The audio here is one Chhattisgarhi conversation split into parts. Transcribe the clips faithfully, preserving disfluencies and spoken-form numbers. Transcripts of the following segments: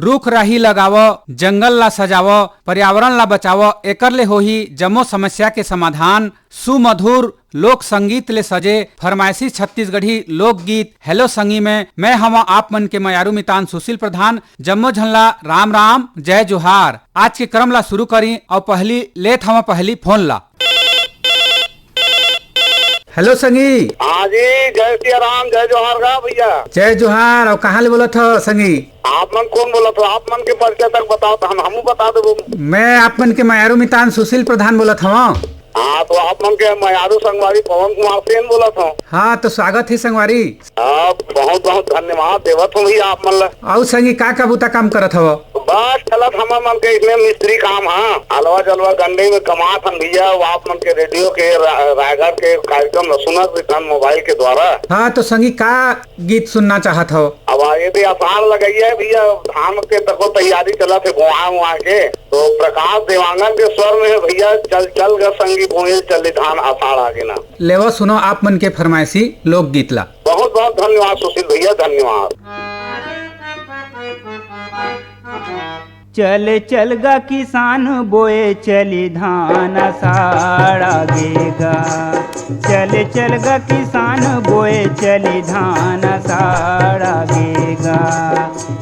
रुख राही लगावव, जंगल ला सजावव, पर्यावरण ला बचावव, एकर ले होही जम्मो समस्या के समाधान। सुमधुर लोक संगीत ले सजे फरमाइशी छत्तीसगढ़ी लोकगीत। हेलो संगी में, मैं हवा आप मन के मयारू मितान सुशील प्रधान। जम्मो झन ला राम राम, जय जोहार। आज के क्रम ला शुरू करी अउ पहली लेत हवा पहली फोन ला। हेलो संगी। हाँ जी, जय सिया राम, जय जोहार गा भैया। जय जोहार। अउ कहाँ ले बोलत हो संगी? आप मन कौन बोलत हो? आप मन के परिचय तक बताओ तो हम हमू बता देबो। मैं आप मन के मयारू मितान सुशील प्रधान बोलत हवं। हाँ, तो आप मन के मयारू संगवारी पवन कुमार सेन बोलत हवं। हाँ, तो स्वागत हे संगवारी। हाँ, बहुत बहुत धन्यवाद देवत हूँ भैया आप मन ला। अउ संगी का का बुता काम करत हव? बस चलत हमर मन के इसने मिस्त्री काम, हाँ, अलवा जलवा गंडई में कमात हन भैया। अउ आप मन के रेडियो के रा-, रायगढ़ के कार्यक्रम ला सुनत रिथन मोबाइल के द्वारा। हाँ, तो संगी का गीत सुनना चाहत हव? अब ये दे असाढ़ लगइया है भैया, धान के तको तैयारी चलत हे बोआ उआ के, तो प्रकाश देवांगन के स्वर में है भैया, चल चल गा संगी बोए चली धान असाढ़ आगे ना। लेवा सुनो आप मन के फरमाइशी लोकगीत ला। बहुत बहुत धन्यवाद सुशील भैया, धन्यवाद। चल चल गा किसान बोए चली धान असाढ़ आगे गा। चल चल गा किसान बोए चली धान असाढ़ आगे गा।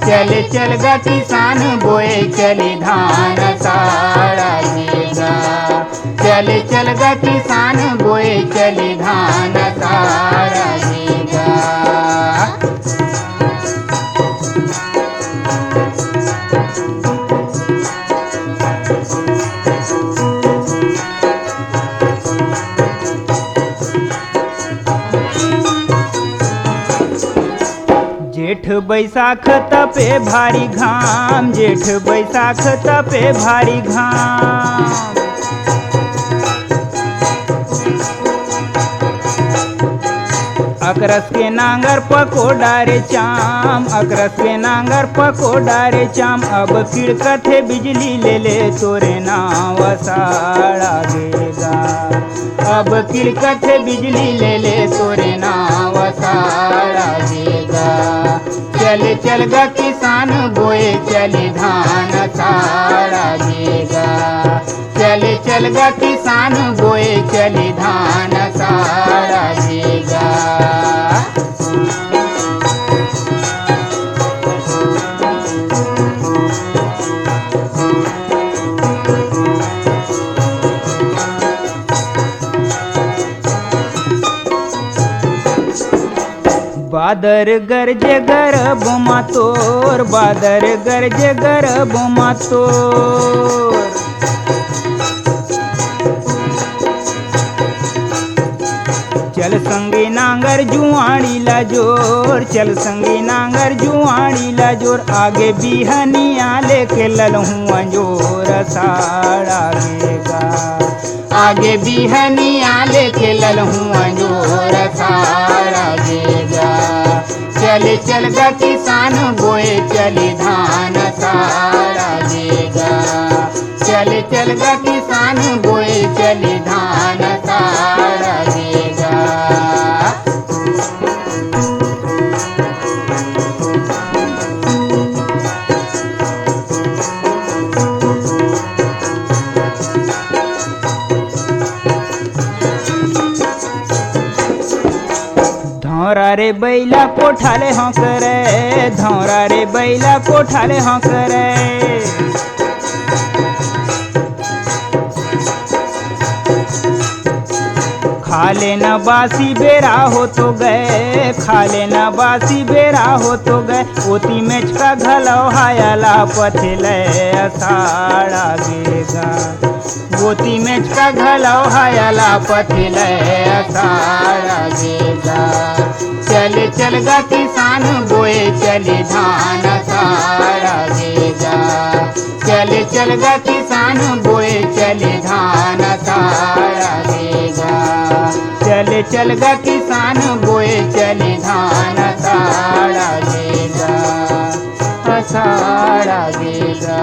चल चल गा किसान बोए चली धान असाढ़ आगे गा। चल चल गा किसान बोए चली धान असाढ़ आगे गा। जेठ बैसाख तपे भारी घाम, जेठ बैसाख तपे भारी घाम। अकरस के नांगर पको डारे चाम, अकरस के नांगर पको डारे चाम। अब किड़कथे बिजली ले ले तोरे नाव असाढ़ आगे गा। अब किड़कथे बिजली ले ले तोरे नाव असाढ़ आगे गा। चल चल गा किसान बोए चली धान असाढ़ आगे गा। चल चल गा किसान बोए चली धान असाढ़ आगे गा। बादर गरजे गरब मा तोर, बादर गरजे गरब मा तोर। चल संगी नांगर जुआड़ी ला जोर, चल संगी नांगर जुआड़ी ला जोर। आगे बिहनिया लेके ललहूँ अंजोर असाढ़ आगे गा। आगे बिहनिया लेके ललहूँ अंजोर असाढ़ आगे गा। चल चल गा किसान बोए चली धान असाढ़ आगे गा। चल चल गा किसान बोए चली धान असाढ़ आगे गा। धौरा रे बैला कोठा ले हौंक रे, धौरा रे बैला कोठा ले हौंक रे। खा लेना बासी बेरा हो तो गए, खा लेना बासी बेरा हो तो गए। ओती मेचका घलौ हायला पथेले असाढ़ आगे गा। ओती मेचका घलौ हायला पथेले असाढ़ आगे गा। चल चल गा किसान बोए चली धान असाढ़ आगे गा। चल चल गा किसान बोए चली धान असाढ़ आगे गा। चल चल गा किसान बोए चली धान असाढ़ आगे गा। असाढ़ आगे गा।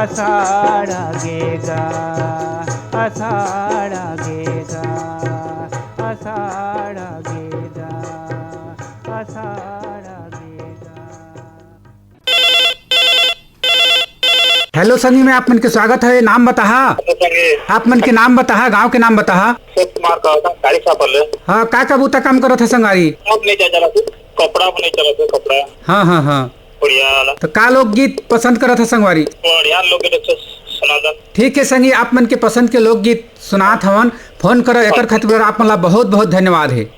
असाढ़ आगे गा। असाढ़ आगे गा। असाढ़ आगे गा। असाढ़ आगे गा। हेलो संगी, मैं आप मन के स्वागत है। नाम बताहा? हेलो संगी। आप मन के नाम बताहा, गांव के नाम बताहा? अशोक कुमार का होता, गाड़ी साफ ले। हाँ, का का बूता काम करत है संगवारी? अब नहीं जा जला तू, कपड़ा में नहीं चला तू, कपड़ा। हाँ, हाँ, हाँ। बढ़िया वाला। तो का लोकगीत पसंद करत है संगवारी? बढ़िया लोकगीत अच्छा सुना दे। ठीक है संगी, आप मन के पसंद के लोकगीत सुनात हवन। फोन करो एकर खातिर आप मन ला बहुत बहुत धन्यवाद है।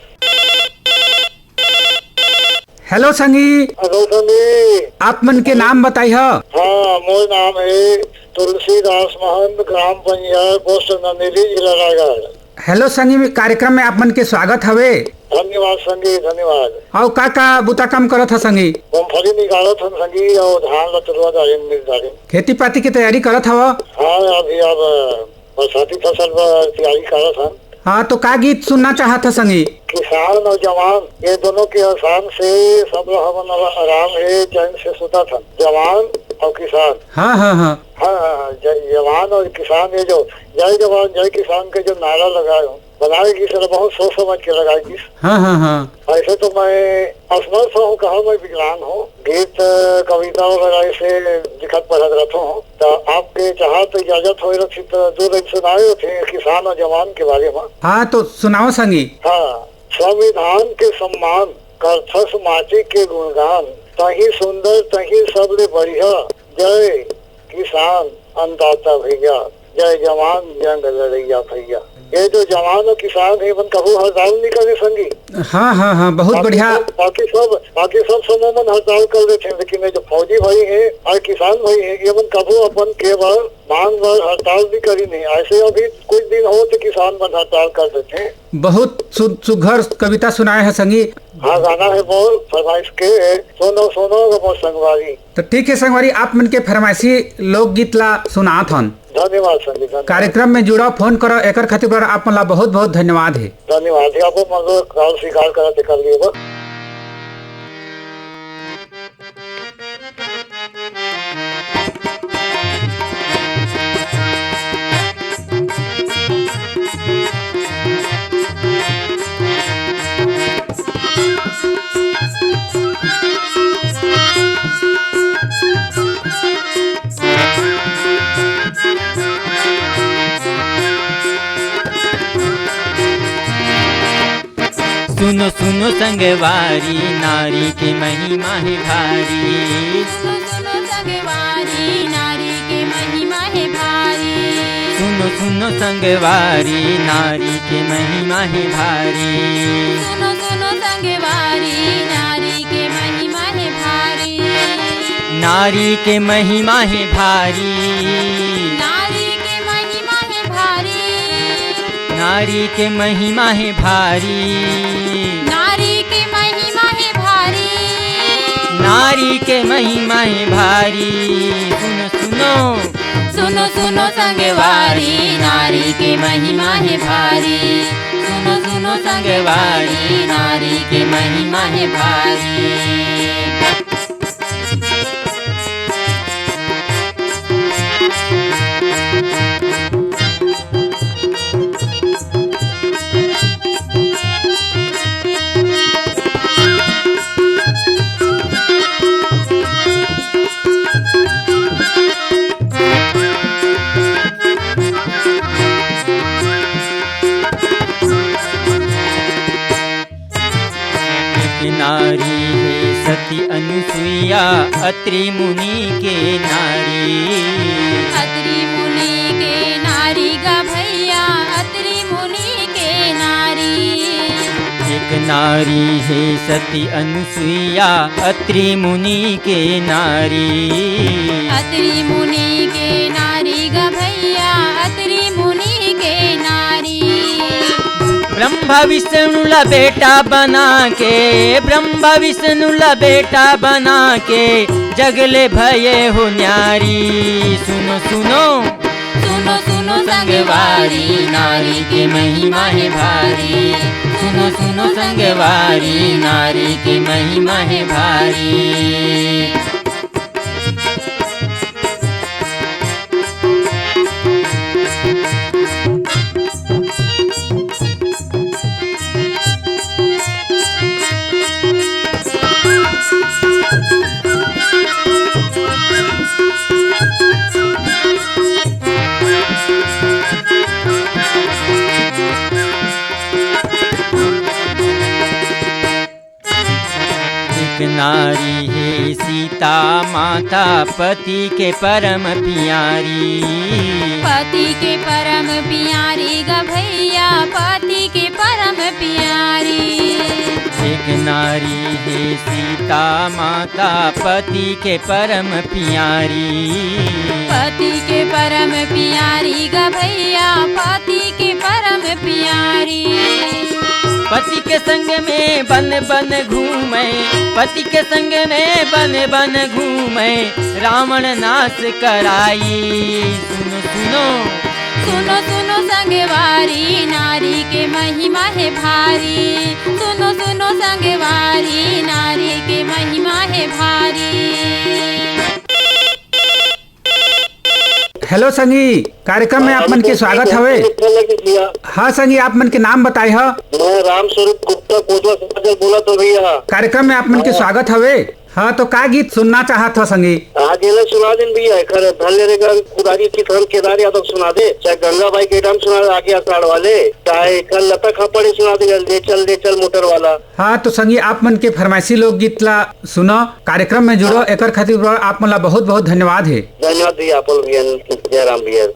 हेलो संगी। हेलो संगी। आप मन के नाम बताई ह? हाँ, मोर नाम है तुलसीदास महंत, ग्राम पंजियार, पोस्ट नंदेली, जिला रायगढ़। हेलो संगी, कार्यक्रम में आप मन के स्वागत हवे। धन्यवाद संगी, धन्यवाद। अउ का का बुता काम करत ह संगी? मूंगफली निकालत हन संगी, अउ धान ल तुरवा डारे मिल डारे। खेती पाती के तैयारी करत हव? हाँ, अभी अब बरसाती फसल बर तैयारी करत हन। हाँ, तो का गीत सुनना चाहत ह संगी? किसान और जवान, ये दोनों के एहसान से सब लोग हमन आराम है, चैन से सुतत हन। जवान और किसान। हाँ, हाँ, हाँ। हाँ, हाँ, हाँ, जय जवान और किसान, ये जो जय जवान जय किसान के जो नारा लगाए हो, बनाए गीस, बहुत सोच समझ के लगाए गीस। हाँ, हाँ, हाँ। ऐसे तो मैं असमर्थ हूँ, कहा मैं विकलांग हूँ, गीत, कविता वगैरह ऐसे लिखत पढ़त रहता हूँ। तो आपके चाहत इजाजत होए रखी तो दो लाइन सुनाए थे किसान और जवान के बारे में। हाँ, तो सुनाओ संगी। हाँ, संविधान के सम्मान, करथस माटी के गुणगान, तही सुंदर, तही सबले बढ़िया, जय किसान अन्नदाता भैया, जय जवान जंग लड़ैया भैया। ये जो जवान और किसान है, मन कभू हड़ताल नहीं करे संगी। हाँ, हाँ, हाँ, बहुत बाकी बढ़िया। सब, बाकी सब, बाकी सब समूह मन हड़ताल कर देते हैं, लेकिन ये जो फौजी भाई है और किसान भाई है, ये मन कभू अपन के बर, मांग बर हड़ताल भी करी नहीं। ऐसे अभी कुछ दिन हो तो किसान मन हड़ताल कर देते हैं। बहुत सु-, सुघर कविता सुनाए है संगी। हाँ, गाना है मोर फरमाइश के, सुनो सुनो रे मोर संगवारी। तो ठीक है संगवारी, आप मन के फरमाइशी लोकगीत ला सुनात हन। धन्यवाद संगी, धन्यवाद। कार्यक्रम में जुड़ो, फोन करो, एकर खातिर बर आप मन ला बहुत बहुत धन्यवाद है। धन्यवाद है, आप मन ला call स्वीकार करा तेकर लिए बर। सुनो सुनो संगवारी, नारी के महिमा है भारी। सुनो सुनो संगवारी, नारी के महिमा है भारी। सुनो सुनो संगवारी, नारी के महिमा है भारी। सुनो सुनो संगवारी, नारी के महिमा है भारी। नारी के महिमा है भारी। नारी के महिमा है भारी। नारी के महिमा है भारी। नारी के महिमा है भारी। नारी के महिमा है भारी। सुनो सुनो। सुनो सुनो संगवारी, नारी के महिमा है भारी। सुनो सुनो संगवारी, नारी के महिमा है भारी। एक नारी हे सती अनुसुईया, अत्रि मुनि के नारी। अत्रि मुनि के नारी गा भैया, अत्रि मुनि के नारी। एक नारी हे सती अनुसुईया, अत्रि मुनि के नारी। अत्रि मुनि के नारी गा भैया, अत्रि मुनि के नारी। ब्रह्मा विष्णु ला बेटा बना के, ब्रह्मा विष्णु ला बेटा बना के, जग ले भये हो न्यारी। सुनो सुनो। सुनो सुनो संगवारी, नारी के महिमा है भारी। सुनो सुनो संगवारी, नारी के महिमा है भारी। नारी हे सीता माता, पति के परम प्यारी। पति के परम प्यारी ग भैया, पति के परम प्यारी। एक नारी हे सीता माता, पति के परम प्यारी। पति के परम प्यारी ग भैया, पति के परम प्यारी। पति के संग में बन बन घूमे, पति के संग में बन बन घूमे, रावण नाश कराई। सुनो सुनो, सुनो सुनो संगवारी, नारी के महिमा हे भारी। सुनो सुनो संगवारी, नारी के महिमा हे भारी। हेलो संगी, कार्यक्रम में आप मन के स्वागत हवे। हाँ संगी, आप मन के नाम बताए ह। मैं रामस्वरूप गुप्ता कोटवा समाज ले बोलत हँव भैया। कार्यक्रम में आप मन के स्वागत हवे। हाँ, तो का गीत सुनना चाहत हो संगी? आज ये ला सुना देन भैया, एकर धन ले रे गा कुदारी, किसान केदार यादव सुना दे, चाहे गंगा बाई के डाम सुना दे, आगे आषाढ़ वाले, चाहे एकर लता खपड़ी सुना दे, ले चल ले चल मोटर वाला। हाँ, तो संगी, आप मन के फरमाइशी लोकगीत ला सुनो, कार्यक्रम में जुड़ो, हाँ। एकर खातिर आप मन ला बहुत बहुत धन्यवाद हे। धन्यवाद भैया, आप भैया, जय राम भैया।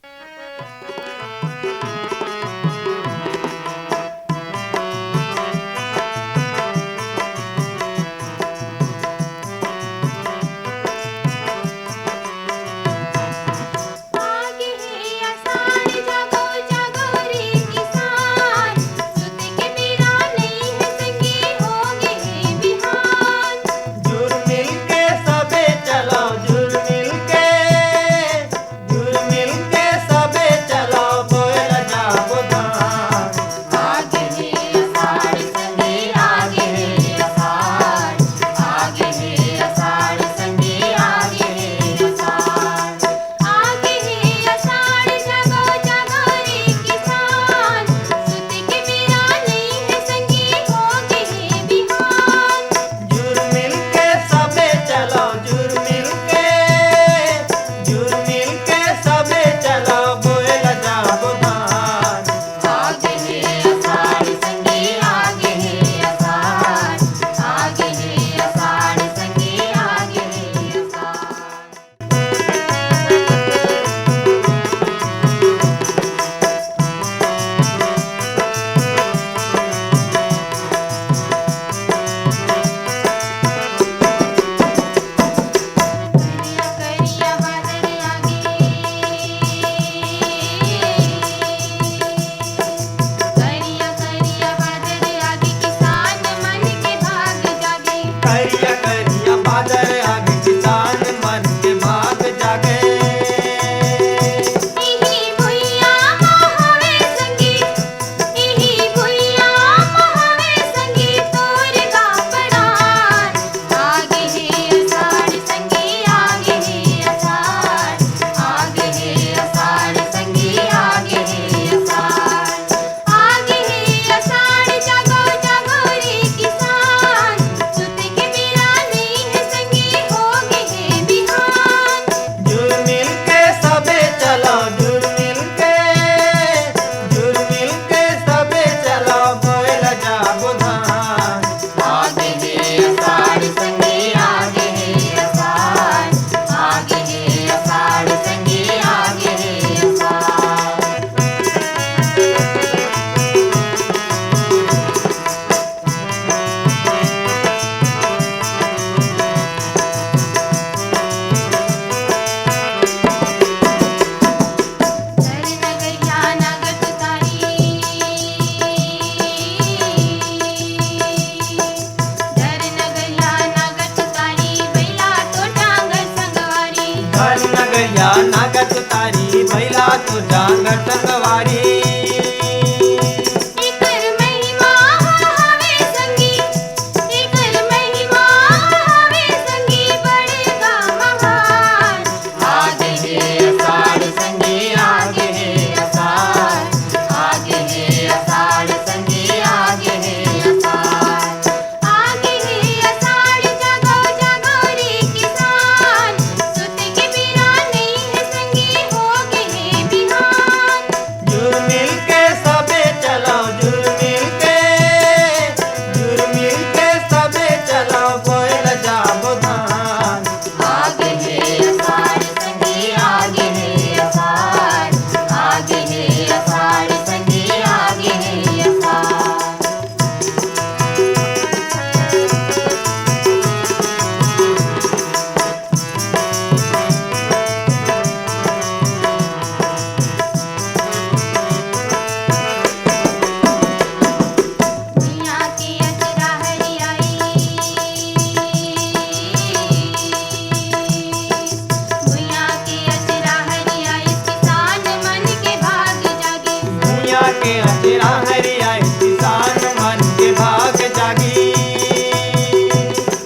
राहरी आए, किसान मन के भाग जागी।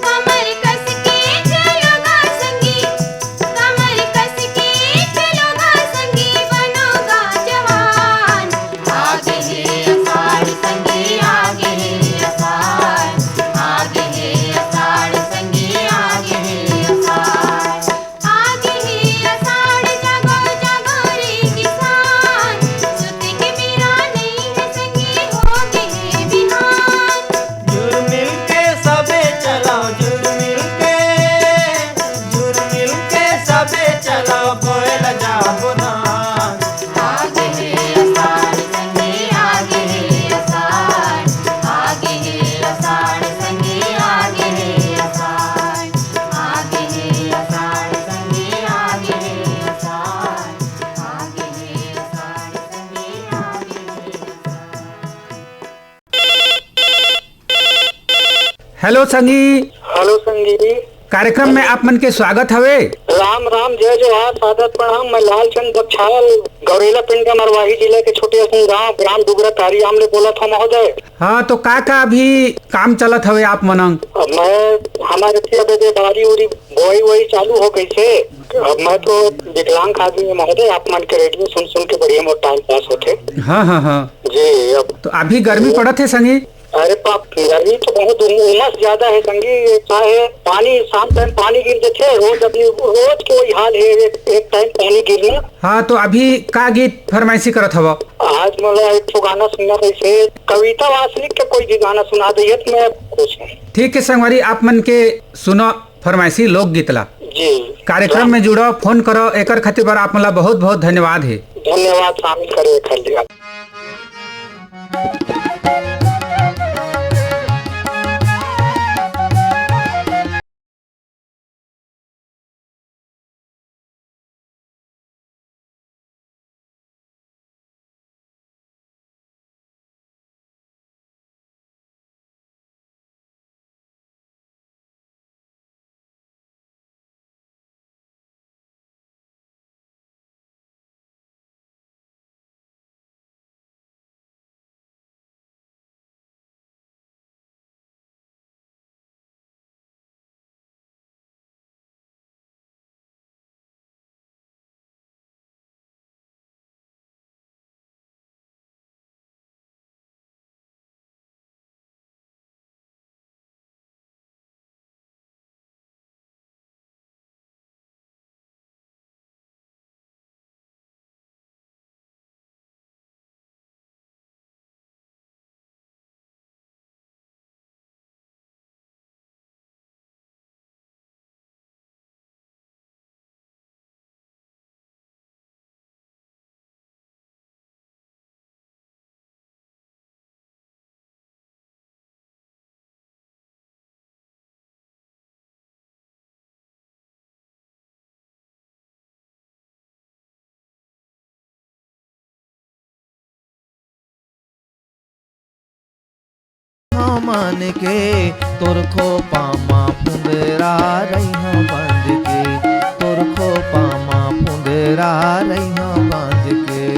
कमर कस के चलो गा संगी, कमर कस के चलो गा संगी, बनो गा जवान। आगे हे असाढ़ संगी, आगे हे असाढ़, आगे हे असाढ़ संगी, आगे हे असाढ़। आगे हे असाढ़, जागो, जागो रे किसान, सुते के बेरा नइ हे संगी, होगे हे बिहान। जुरमिल के सबे चलाओ, जुरमिल के, जुरमिल के सबे चलाओ, बोए ल जाबो धान। आगे हे असाढ़ संगी, आगे हे असाढ़, आगे हे असाढ़ संगी, आगे हे असाढ़। आगे हे असाढ़ संगी, आगे हे असाढ़, आगे हे असाढ़ संगी, आगे हे असाढ़। हेलो संगी। हेलो संगी। कार्यक्रम में आप मन के स्वागत हवे। राम राम, जय जोहार, सादर प्रणाम। मैं लालचंद बख्शाल, गौरेला पिंडा, मरवाही जिला के छोटे असन गांव, ग्राम डुगरा तारी आम ले बोलत हंव महोदय। हाँ, तो का का अभी काम चलत हवे आप मन अंग? अब मैं, हमर एती अब दे बारी उरी बोई वोई चालू हो गइसे। अब मैं तो विकलांग आदमी हंव महोदय, आप मन के रेडियो सुन सुन के बढ़िया मोर टाइम पास होथे। हाँ, हाँ, हाँ। जी, अब तो अभी गर्मी पड़त हे संगी? अरे बाप, गर्मी तो बहुत उम-, उमस ज्यादा हे संगी। ये का हे, पानी शाम टाइम पानी गिर जाथे, रोज अभी रोज के वही हाल हे, एक, एक टाइम पानी गिरना। हाँ, तो अभी का गीत फरमाइशी करत हवा? आज मोला एक ठो गाना सुनना हे, कविता वासनिक के कोई भी गाना सुना दइए तो मैं खुश हूँ। ठीक है संगवारी, आप मन के सुनो फरमाइशी लोकगीत ला। जी। कार्यक्रम में जुड़ो, फोन करो, एकर खातिर बर आप मन ला बहुत बहुत धन्यवाद हे। धन्यवाद, शामिल करे एकर लिए। मान के तोर खोपा मा फुंदरा रहिहा बांध के, तोर खोपा मा फुंदरा रहिहा बांध के।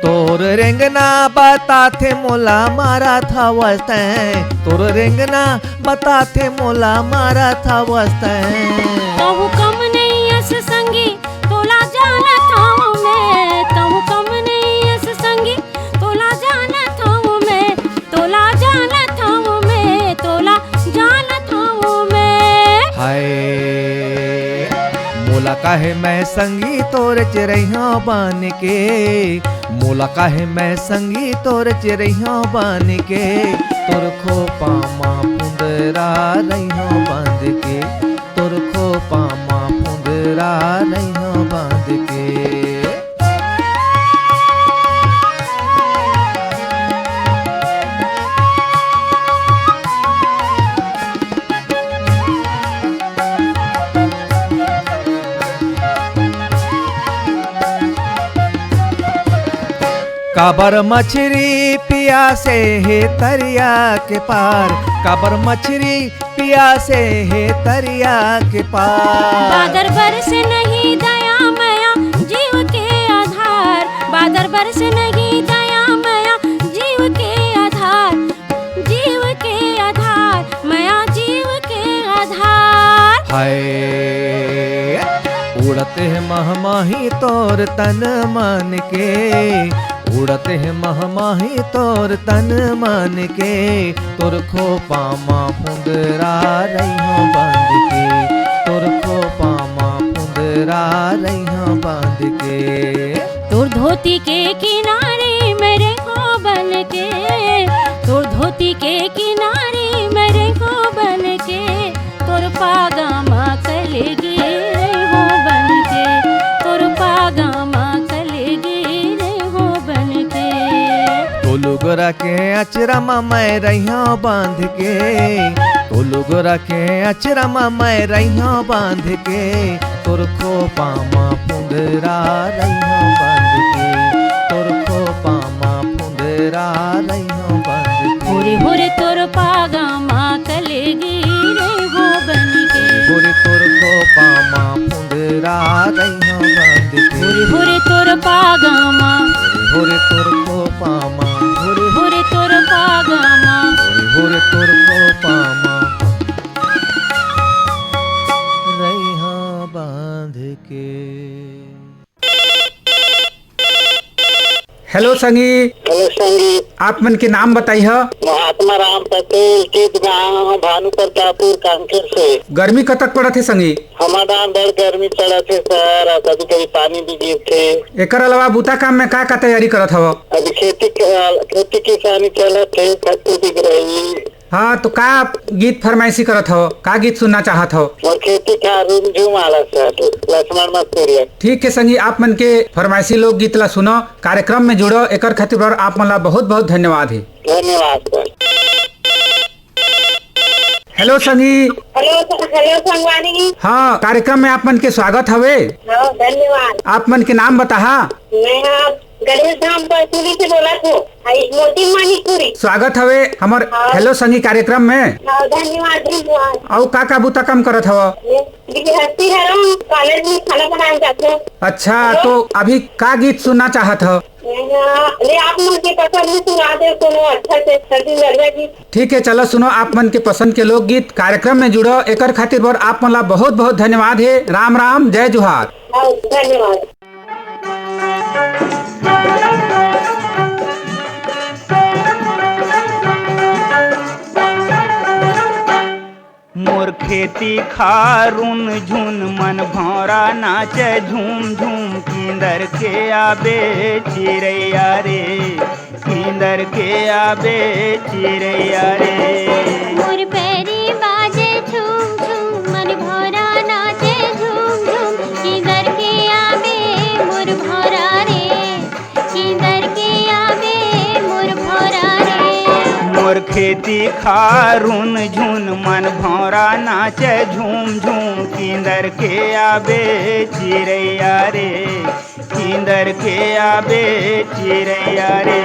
तोर रेंगना बताथे मोला मारत हवस तैं, तोर रेंगना बताथे मोला मारत हवस तैं। कहूँ कम नइ अस संगी, तोला जानत हवं मैं, कहूँ कम नइ अस संगी, तोला जानत हवं मैं, तोला जानत हवं मैं, तोला जानत हवं मैं। हाय, मोला काहे मैं संगी तोर चिरैया बन के, मोला काहे मैं संगी तोर चिरैया बन के, तोर खोपा मा फुंदरा रहिया बांध के, तोर खोपा मा फुंदरा रहिया बांध के। काबर मछरी पियासे हे तरिया के पार, काबर मछरी पियासे हे तरिया के पार। बादर बरस नहीं दया मया जीव के आधार, बादर बरस नहीं दया मया जीव के आधार, जीव के आधार, मया जीव के आधार। हाय, उड़त हे महमाही तोर तन मन के, उड़त हे महमाही तोर तन मन के, तोर खोपा मा फुंदरा रहिहौं बांध के, तोर खोपा मा फुंदरा रहिहौं बांध के। तोर धोती के किनारे में रहिहौं बन के, तोर धोती के किनारे में रहिहौं बन के, तोर पागा मा कलेगी रहिहौं बन के, तोर पागा मा कलेगी रहिहौं बन के। तोलू गोरा के अचरा मा मैं रहिहौं बांध के, तोलू गोरा के अचरा मा मैं रहिहौं बांध के, तोर खोपा मा फुंदरा रहिहौं बांध के, तोर खोपा मा फुंदरा रहिहौं बांध के। होरे होरे तोर पागा मा कलेगी रहिहौं बन के। होरे तोर खोपा मा फुंदरा रहिहौं बांध के। होरे होरे तोर पागा मा। होरे तोर खोपा मा। होरे होरे तोर पागा मा। होरे होरे तोर खोपा मा। रहिहौं बांध के। हेलो संगी। हेलो संगी। आप मन के नाम बताई ह? महात्मा राम पटेल, कीद गांव, भानु प्रतापपुर, कांकेर से। गर्मी कतक पड़त हे संगी? हमर डांड़ बड़ गर्मी पड़त हे सर, अउ कभी-कभी पानी भी गिरथे। एकर अलावा बूता काम में का-का तैयारी करत हव? अभी खेती के, खेती किसानी चलत हे, कद्दू, बिगरई। हाँ, तो का गीत फरमाइशी करत हव? का गीत सुनना चाहत हव? मोर खेती खार रुमझुम वाला सर, लक्ष्मण मस्तुरिया। ठीक है संगी, आप मन के फरमाइशी लोकगीत ला सुनो, कार्यक्रम में जुड़ो, एकर खातिर बर आप मन ला बहुत बहुत धन्यवाद हे। धन्यवाद सर। हेलो संगी। हेलो, हेलो संगवारी। हाँ, कार्यक्रम में आप मन के स्वागत हवे। हाँ, धन्यवाद। आप मन के नाम बताहा? मैं हाँ गणेश धाम परचुरी से बोलत हूँ। आई मोती मणिपुरी। स्वागत हवे हमर हाँ। हेलो संगी कार्यक्रम में। हाँ, धन्यवाद, धन्यवाद। अउ का का बूता काम करत हव? मैं गृहस्थी हरम, कॉलेज में खाना बनाए जाते हैं। अच्छा, हेलो। तो अभी का गीत सुनना चाहत हव? मैं हाँ, ले आप मन के पसंद में सुना दे कोनो अच्छा से छत्तीसगढ़िया गीत। ठीक है, चलो सुनो आप मन के पसंद के लोकगीत, कार्यक्रम में जुड़ो, एकर खातिर बर आप मन ला बहुत बहुत धन्यवाद हे। राम राम, जय जोहार। हाँ, धन्यवाद। मोर खेती खार रुनझुन मन भौंरा नाचे झूम झूम, किंदर के आबे चिरैया रे, किंदर के आबे चिरैया रे। मोर पैरी बाजे झूम झूम, मन भौंरा नाचे झूम झूम, किंदर के आबे मोर भौंरा रे, किंदर के आबे मोर भौंरा रे। मोर खेती खार रुनझुन मन भौंरा नाचे झूम झूम, किंदर के आबे चिरैया रे, किंदर के आबे चिरैया रे।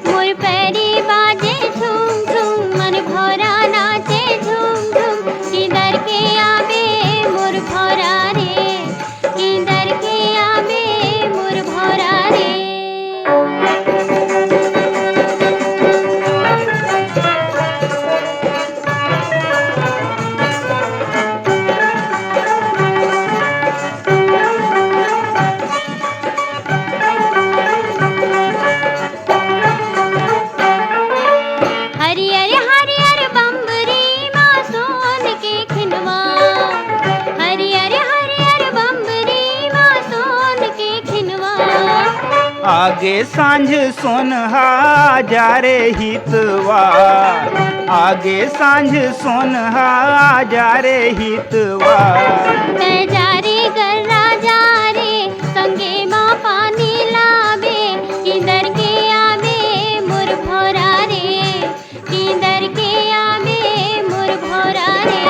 मोर पैरी बाजे झूम झूम, मन भौंरा नाचे झूम झूम, किंदर के आबे मोर भौंरा रे, किंदर के आबे मोर भौंरा रे। हरियर हरियर बम्बरी मा सोन के खिनवा, हरियर हरियर बम्बरी मा सोन के खिनवा। आगे सांझ सोनहा जा रे हितवा, आगे सांझ सोनहा जा रे हितवा। तै जा रे गर्रा जा रे, संगे मा पानी लाबे, किंदर के आबे मोर भौंरा रे, किंदर के आबे मोर भौंरा रे।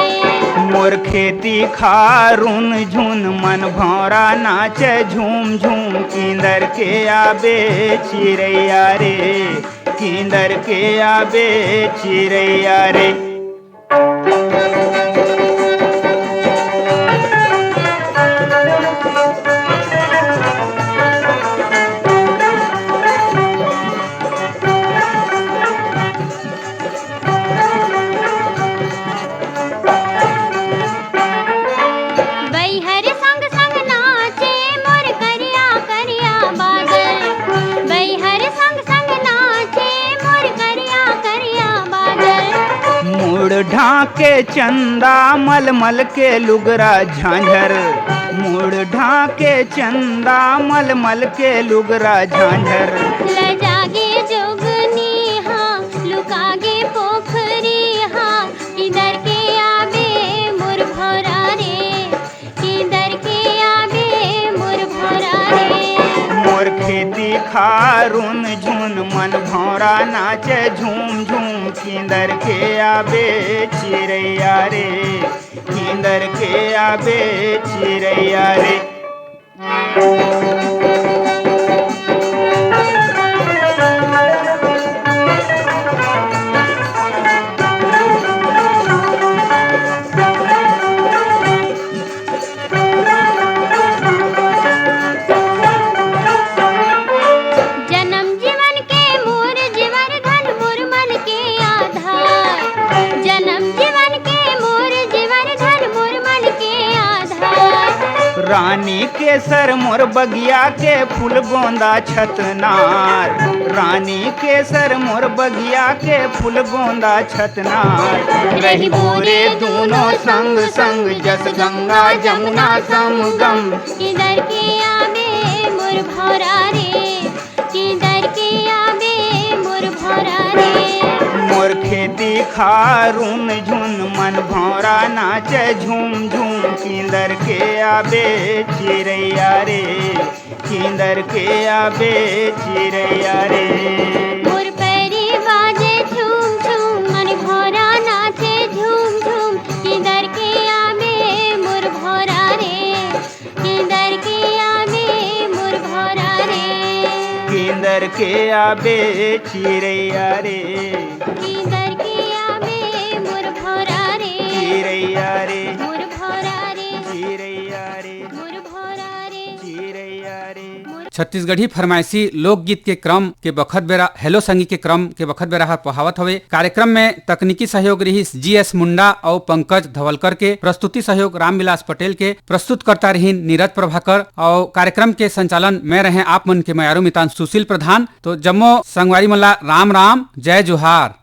मोर खेती खारुन झुन मन भौंरा नाचे झूम झूम, किंदर के आबे चिरैया रे, किंदर के आबे चिरैया रे। बैहर संग संग नाचे मोर करिया करिया बादल, बैहर संग संग नाचे मोर करिया करिया बादल। मुड़ ढाके चंदा मलमल के लुगरा झांझर, मुड़ ढाके चंदा मलमल के लुगरा झांझर। लजागे जोगनी हा, लुकागे पोखरी हा, किंदर के आबे मोर भौरा रे, किंदर के आबे मोर भौरा रे। मोर खेती खारुन झुन मन भौंरा नाचे झूम झूम, किंदर के आबे चिरैया रे, किंदर के आबे चिरैया रे। जनम जीवन के मोर जीवन धन मोर मन के आधार, जनम जीवन के मोर जीवन धन मोर मन के आधार। रानी केसर मोर बगिया के फूल गोंदा छतनार, रानी केसर मोर बगिया के फूल गोंदा छतनार। रहिबो रे दूनो संग संग, जस गंगा जमुना संगम। किंदर के आबे मोर भौरा रे, किंदर के आबे मोर भौरा रे। मोर खेती खारुन झुन मन भौंरा नाचे झूम झूम, किंदर के आबे चिरैया रे, किंदर के आबे चिरैया रे। मोर पैरी बाजे झूम झूम, मन भौरा नाचे झूम झूम, किंदर के आबे मोर भौरा रे, किंदर के आबे मोर भौरा रे। किंदर के आबे चिरैया रे। किंदर के आबे मोर भौरा रे। चिरैया रे। मोर भौरा रे। चिरैया रे। मोर भौरा रे। चिरैया रे। मोर छत्तीसगढ़ी फरमाइशी लोकगीत के क्रम के बखत बेरा, हेलो संगी के क्रम के बखत बेरा ह पोहावत हवे। कार्यक्रम में तकनीकी सहयोग रिहिस जी एस मुंडा अउ पंकज धवलकर के, प्रस्तुति सहयोग रामविलास पटेल के, प्रस्तुतकर्ता रिहिन नीरज प्रभाकर अउ कार्यक्रम के संचालन में रहे आप मन के मयारू मितान सुशील प्रधान। तो जम्मो संगवारी मन ला राम राम, जय जोहार।